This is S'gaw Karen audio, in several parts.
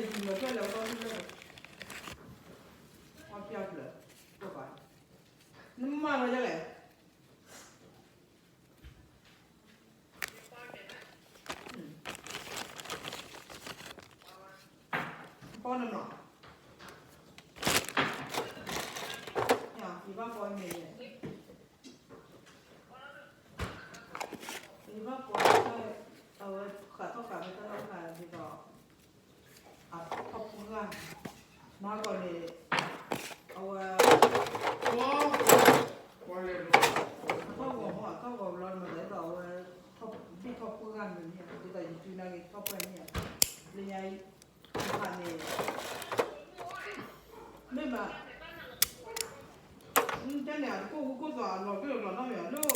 ယမၤဖျါလၢကီၢ်ဖျၢၣ်, ကီၢ်ဖျၢၣ်, နမၤလီၤယလဲၣ်. ပီနမီၤ, ယဘၣ်ပီမ့ၤ, ယဘၣ်ပီ, အဝဲဃးထီၣ်ဃာ်ဖဲတၢ်လီၢ်ခါဒ်သိး အထီၣ်ဖူဂၢ်, မၤကီးန့ၣ်, အဝဲ, ထီၣ်ဂီၤမီၢ် ထီၣ်ဂီၤဘျီန့ၣ်မၤသးဒ်သိးအဝဲ, ဘ့ၣ်ထီၣ်ဖူဂၢ်န့ၣ်မ့ၢ်ဧါ, ဒ်သိးယစုနာ်က့ၤထီၣ်ဖူဂၢ်န့ၣ်ဧါ, လၢညါအံၤ, တဖၣ်န့ၣ်, မ့ၢ်ဘၣ်, ကဲန့ၣ် အတကိၢ်ဝူကိၢ်သီအလီၤဘ့ၣ်လီၤနီတမံၤလၢ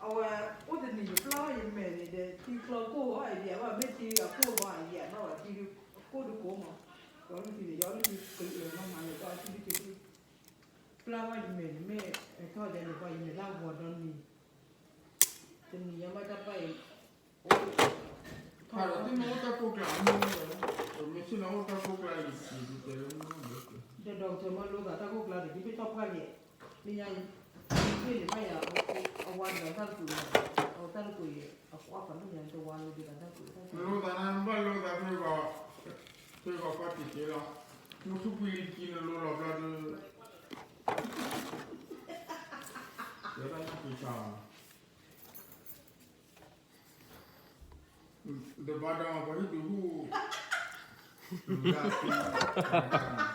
အဝဲအိၣ်တနံၤယပျၢ်ဘၣ်ယမဲာ်န့ၣ်ဒီး ထံချီကိၢ်ဝဲအံၤဒံး အဘၣ်မ့ၢ်ထံအကိၢ်ဘၣ်အံၤဒံး အဘၣ်ထံအကိၢ်တကိၢ်မး, ယအီၣ်လုၢ်ထံန့ၣ် ယအီၣ်လုၢ်ထံကလၢာ်မးမးန့ၣ် ယအီၣ်ထံလုၢ်ထံ ပျၢ်ဘၣ်ယမဲာ်န့ၣ် မ့ၢ်အထီၣ်ဒ်န့ၣ် ပှၤယမဲာ်လၢအဂီၤဒီနံၤ, တနံၤယမ့ၢ်တၢ်ပၢ်အံၤ, အိၣ်, ထီၣ်ဒီးသ့ၣ်မ့ၢ်အိၣ်တၢ်ကိၢ်ကျါ, မ့ၢ်ဆ့ၣ်နီၤအိၣ်တၢ်ကိၢ်ကျါအံၤ, တဲလၢမ့ၢ် ဒီးဒီးကထၢမ့ၢ်လိသးတၢ်ကိၢ်ကျါဒီး ဒ်မ့ၢ်ထီၣ်ဖှၢ်ယဲၢ်, လၢညါအံၤ, မ့ၢ်န့ၣ်ဘၣ်ယၤ, အဝၤဒီးတၢ်တကွံာ်, အတၢ်တကွံာ်အံၤ, အကွၢ်ဖးဒိၣ်ညါတဝါလီၤဒ်သိးတၢ်ကွံာ်, လိသးနဘၣ်လိသးဖဲဂီၤ, ဖဲဂီၤပၢ်တံၢ်က့လီၤ, မုၢ်ထူၣ်ကွံာ်လံတကံနလိလီၤဘျီဒီး, ယဲဒၣ်နၢ်ပၢၢ်ဆါ ဒီးဘၣ်ဒီးပှၤဟံၣ်ဒုးဟူၣ်, ဒၣ်သံ,